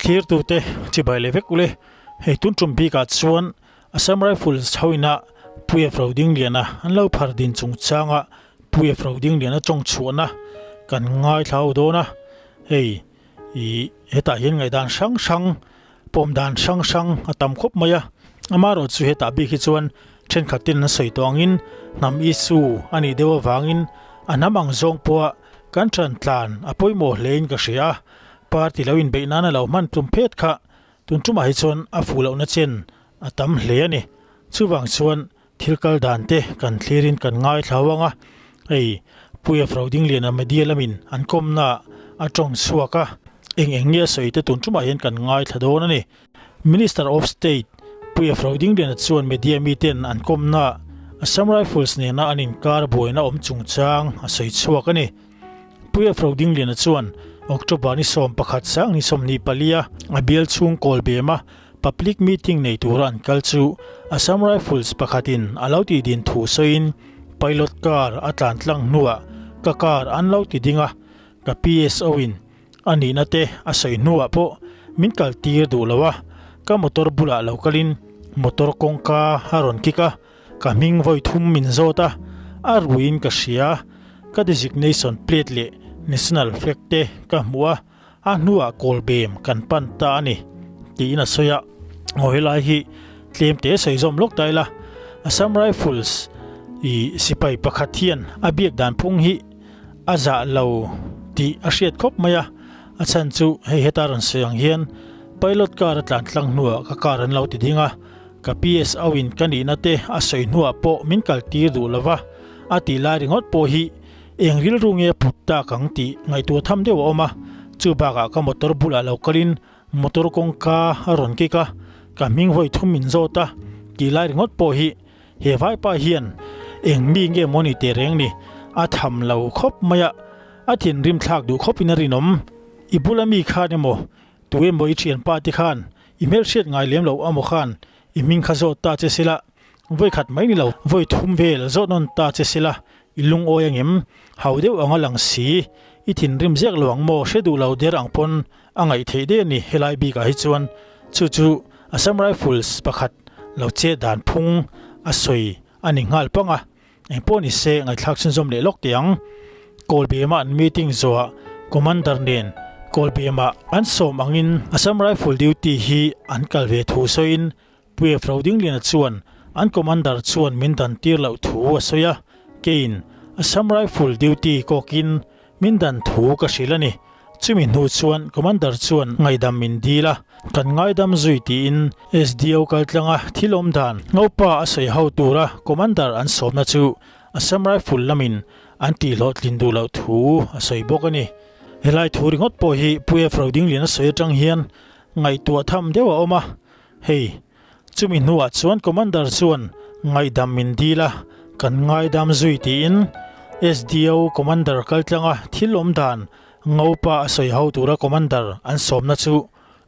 Thlirtute chibai leh vek ule, hei tun tum bikah chuan Assam Rifles hoina Puia Frodingliana an lo phar din chungchanga Puia Frodingliana tawng chhuahna kan ngaithla ho dawn a, hei ih hetah hian ngaihdan hrang hrang pawm dan hrang hrang a tam khawp mai a, amaherawh chu hetah bik hi chuan thenkhat ten an sawi tawh angin hnam issue a nih deuh avangin a hnam ang zawng pawha kan tan tlan a pawimawh hlein ka hria a, party lo inbeih nana lo hman tum phet kha tun tumah hi chuan a fuh lohna chen a tam hle a ni. Chuvang chuan thil kal dan te kan thlirin kan ngaithla ang a, hei Puia Frodingliana media lamin an kawmna a tawng chhuak a, eng eng nge a sawi te tun tumah hian kan ngaithla dawn a ni. Minister of State Puia Frodingliana chuan media miten an kawmna Assam Rifles nena an inkar buaina awm chungchang a sawi chhuak a ni. Puia Frodingliana chuan October ni 11 sang ni 24 a bial chhung kawl bem a, Public meeting nei tura an kal chu Assam Rifles pakhatin a lo tih din thu sawiin pilot car a tlan tlang hnuah ka car an lo ti ding a, ka PSO in a nihna te a sawi hnuah pawh min kal tir duh lo a, ka motor bulah lo kalin motor kawngka a rawn kick a, ka hming vawi thum min zawt a, a ruiin ka hria, ka designation plate leh national flag te ka hmuh a. A hnuah kawlbem kan pan ta a ni, tiin a sawi a. Aw helai hi tlem te sawi zawm lawk ta ila, Assam Rifles i sipai pakhat hian a biak dan phung hi a zah lo tih a hriat khawp mai a, a chhan chu hei heta rawn sawi ang hian pilot car a tlan tlang hnuah ka car an lo ti ding a, ka PSO in ka nihna te a sawi hnuah pawh min kal tir duh lo va, a tih lai ringawt pawh hi Eng rilru nge put tak ang tih ngaihtuah tham deuh a awm a, chu bakah ka motor bulah lo kalin motor kawngka a rawn kik a, ka hming vawi thum min zawt a tih lai ringawt pawh hi he vaipa hian eng mi nge maw ni teh reng ni, a tham lo khawp mai a, a thinrim thlak duh khawpin a rinawm. I bula mi khan emaw tu emaw i thianpa te khan i hmelhriat ngai lem loh amaw khan i hming kha zawt ta che sela, vawi khat mai ni lo vawi thum vel zawt nawn ta che sela I lungawi angem? Hau deuh anga lang si, i thinrim zek lo ang maw? Hre duh lo der ang pawn a ngaih theih daih a ni helai bikah hi chuan. Chu chu Assam Rifles pakhat lo chet dan phung a sawi a ni nghal pang a. Engpawh ni se ngaihthlak chhunzawm leh lawk teh ang. Kawlbema an meeting zawhah Commander nen Kawlbema an sawm angin Assam Rifle duty hi an kal ve thu sawiin Pu Efro Dingliana chuan an commander chuan min dan tir loh thu a sawi a, keiin Assam Rifle duty kawkin min dan thu ka hrilh a ni. Chumi hnu chuan commander chuan ngaidam min dil a, kan ngaidam zui tiin SDO kaltlanga thil awm dan ngopa a sawi ho tura commander an sawmna chu Assam Rifle lamin an tihhlawhtlin duh loh thu a sawi bawk a ni. Helai thu ringawt pawh hi Pu Efro Dingliana sawi atang hian ngaihtuah tham deuh a awm a, Hei, chumi hnuah chuan Commander chuan ngaihdam min dil a, kan ngaidam zui tiin SDO Commander kaltlanga thil awm dan Ngopa a sawi ho tura Commander an sawmna chu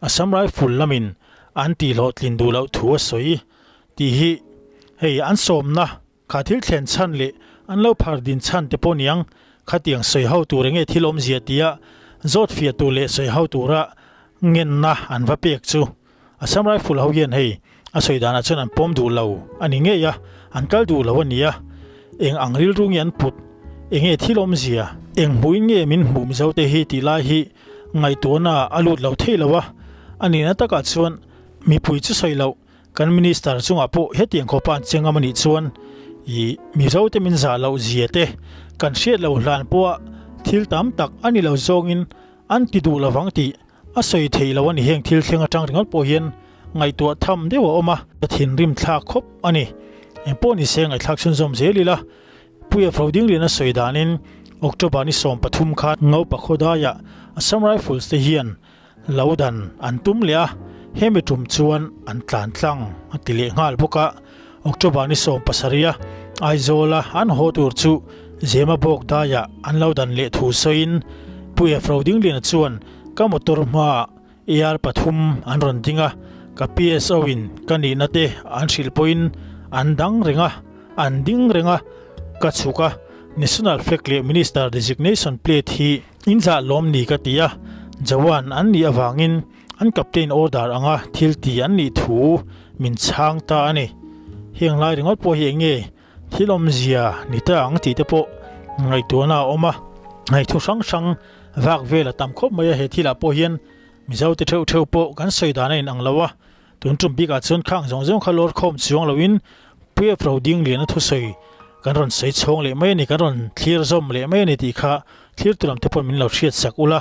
Assam Rifle lamin an tihhlawhtlin duh loh thu a sawi tih hi hei an sawmna kha thil thlen chhan leh an lo phar din chhan te pawh niang khatiang sawi ho tur enge thil awmzia tia zawt fiah tur leh sawi ho tura ngenna an va pek chu Assam Rifle ho hian hei a sawi danah chuan an pawm duh lo a ni ngei a, an kal duh lo a ni a, eng ang rilru nge an put, enge thil awmzia, eng hmuhin nge min hmuh Mizo te hi tih lai hi ngaihtuahna a lut lo thei lo a, a nihna takah chuan mipui chu sawi loh kan Minister chungah pawh hetiang khawpa an chengam a nih chuan ih Mizo te min zah loh zia te kan hriat lo hlan pawha thil tam tak a ni lo zawngin an ti duh lovang tih A sawi theih loh a ni heng thil thleng atang ringawt pawh hian ngaihtuah tham deuh a awm a, ka thinrim thlak khawp a ni. Engpawh ni se ngaihthlak chhunzawm zel ila, Puia Frodinglian a sawi danin October ni 13 khan Ngopa khawdaiah Assam Rifles te hian lo dan an tum leh a, hemi tum chuan an tlan tlang a ti leh nghal bawk a. October ni 17 a Aizawla an haw tur chu Zema bawk daiah an lo dan leh thu sawiin Puia Frodingliana chuan Ka motor hmaah AR pathum an rawn ding a, ka PSO in ka nihna te an hrilh pawhin an dang reng a, an ding reng a, ka chhuk a, National Flag leh Minister Designation Plate hi in zah lawm ni ka ti a, Jawan an nih avangin. An captain order anga thil ti an nih thu min chhang ta a ni. Heng lai ringawt pawh hi eng nge thil awmzia ni ta ang tih te pawh ngaihtuahna a awm a. Hei thu hrang hrang vak vel a tam khawp mai a, he thilah pawh hian Mizo te theuh theuh pawh kan sawi dan a inang lo a. Tun tum bikah chuan khang zawng zawng kha lawr khawm chuang loin Puiap ro ding liana thusawi kan rawn sawi chhawng leh mai a ni, kan rawn thlir zawm leh mai a ni tih kha thlir tu lam te pawhin min lo hriat sak ula.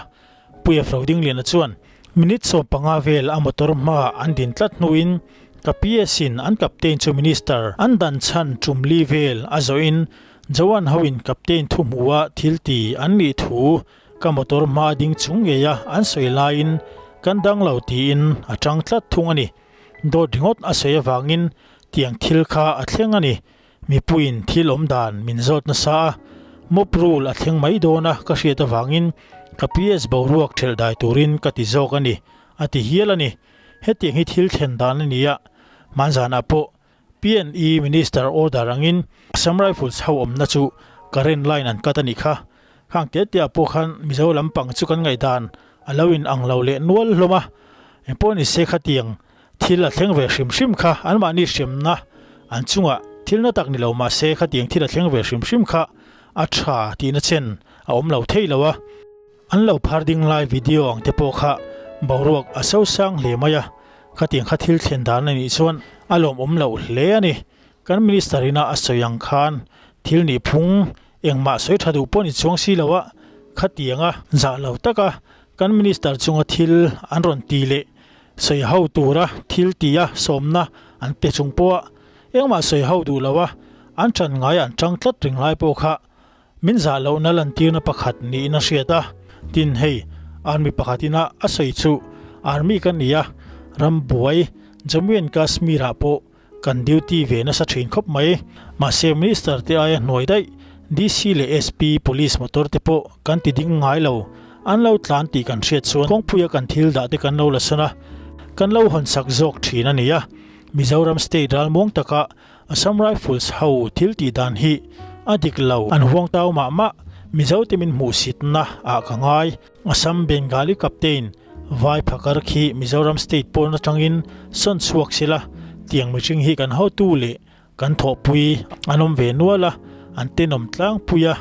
Puiap ro ding liana chuan minute 15 vel a motor hmaah an din tlat hnuin ka PS in an captain chu minister an dan chhan tum li vel a zawhin Joan hoin captain thu hmuha thil ti an nih thu Ka motor hma ding chung ngeia an sawi laiin kan dang lo tiin a tang tlat thung a ni. Dawt ringawt a sawi avangin tiang thil kha a thleng a ni. Mipuiin thil awm dan min zawt nasa a, mob rule a thleng mai dawn a ka hriat avangin ka PS boruak thelh dai turin ka ti zawk a ni, a ti hial a ni. Hetiang hi thil thlen dan a ni a, hmanzanah pawh PNE Minister order angin Assam Rifles ho awmna chu current line an cut a nih kha. Khang te te ah pawh khan Mizo lampang chu kan ngaihdan a lo in ang lo leh nual hlawm a. Engpawh ni se khatiang thil a thleng ve hrim hrim kha anmahni hriamna an chungah thil na tak ni lo mahse khatiang thil a thleng ve hrim hrim kha a tha tihna chen a awm lo thei lo a. An lo phar ding lai video ang te pawh kha boruak a so sang hle mai a, khatiang kha thil thlen dan a nih chuan a lawmawm loh hle a ni. Kan Minister ina a sawi ang khan thil nih phung engmah sawi tha duh pawh ni chuang si lo a, khatianga zah lo taka kan Minister chunga thil an rawn ti leh sawi ho tura thil tia sawmna an pe chung pawha engmah sawi ho duh lo a, an ṭan ngai an ṭang tlat ring lai pawh kha Min zah lohna lantirna pakhat niin a hriat a, tin hei Army pakhat ina a sawi chu Army ka ni a, ram buai Jammu and Kashmir ah pawh kan duty ve nasa thin khawp mai. Mahse Minister te aia hnuai daih DC leh SP Police motor te pawh kan ti ding ngai lo, an lo tlan tih kan hriat chuan kawngpuia kan thil dah te kan lo la sawn a, kan lo hawn sak zawk thin a ni a. Mizoram State ralmuang taka Assam Rifles ho thil tih dan hi a dik lo, an huang tau mah mah, Mizo te min hmuhsitna ah ka ngai. Assam Bengali Captain Vai Phakar khi Mizoram State pawn atangin sawn chhuak sela, tiang mihring hi kan hotu leh kan thawhpui an awm ve nual a, an tenawm tlangpui a,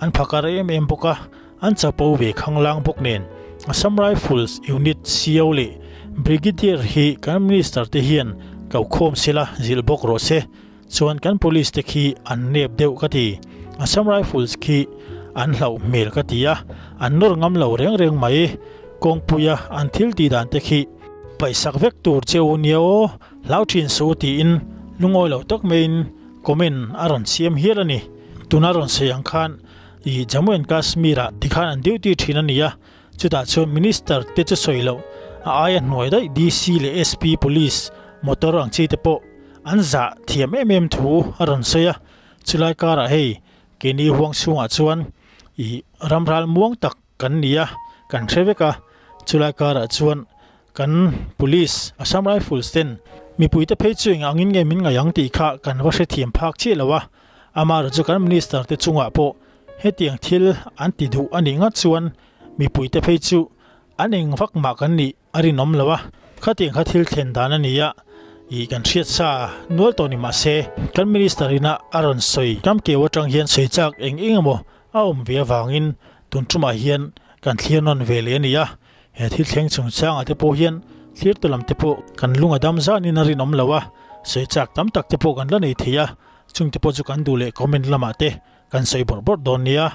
an phakar em em bawk a, an chapo ve khanglang bawk nen. Assam Rifles Unit CO leh Brigadier hi kan Minister te hian ko khawm sela zilh bawk rawh se. Chuan kan Police te khi an nep deuh ka ti. Assam Rifles khi an hlauh hmel ka ti a, an nawr ngam lo reng reng mai. Kawngpuia an thil tih dan te khi paihsak vek tur che u nia aw, hlau thin suh u tiin lungawi lo tak maiin comment a rawn siam hial a ni. Tuna rawn sawi ang khan I Jammu and Kashmir ah tikhan an duty thin a ni a, chutah chuan Minister te chu sawi loh a aia hnuai daih DC leh SP Police motor ang chi te pawh an zah thiam em em thu a rawn sawi a, chulai karah hei keini huang chhungah chuan i ramral muang tak kan ni a, kan hre vek a, chulai karah chuan Kan Police, Assam Rifles ten mipuite phei chu eng angin nge min ngaih ang tih kha kan va hrethiam phak chiah lo a, amaherawh chu kan Minister te chungah pawh hetiang thil an ti duh a nih ngat chuan mipuite phei chu an eng vak mah kan nih a rinawm lo a, khatiang kha thil thlen dan a ni a, ih kan hriat sa nual tawh ni mah se kan Minister ina a rawn sawi kam keu atang hian sawi chak eng eng emaw a awm ve avangin tun tumah hian kan thlir nawn ve leh a ni a. He thil thleng chungchangah te pawh hian thlir tu lam te pawh kan lung a dam zanin a rinawm lo a, sawi chak tam tak te pawh kan la nei thei a, chung te pawh chu kan duh leh comment lamah te kan sawi bawrh bawrh dawn nia.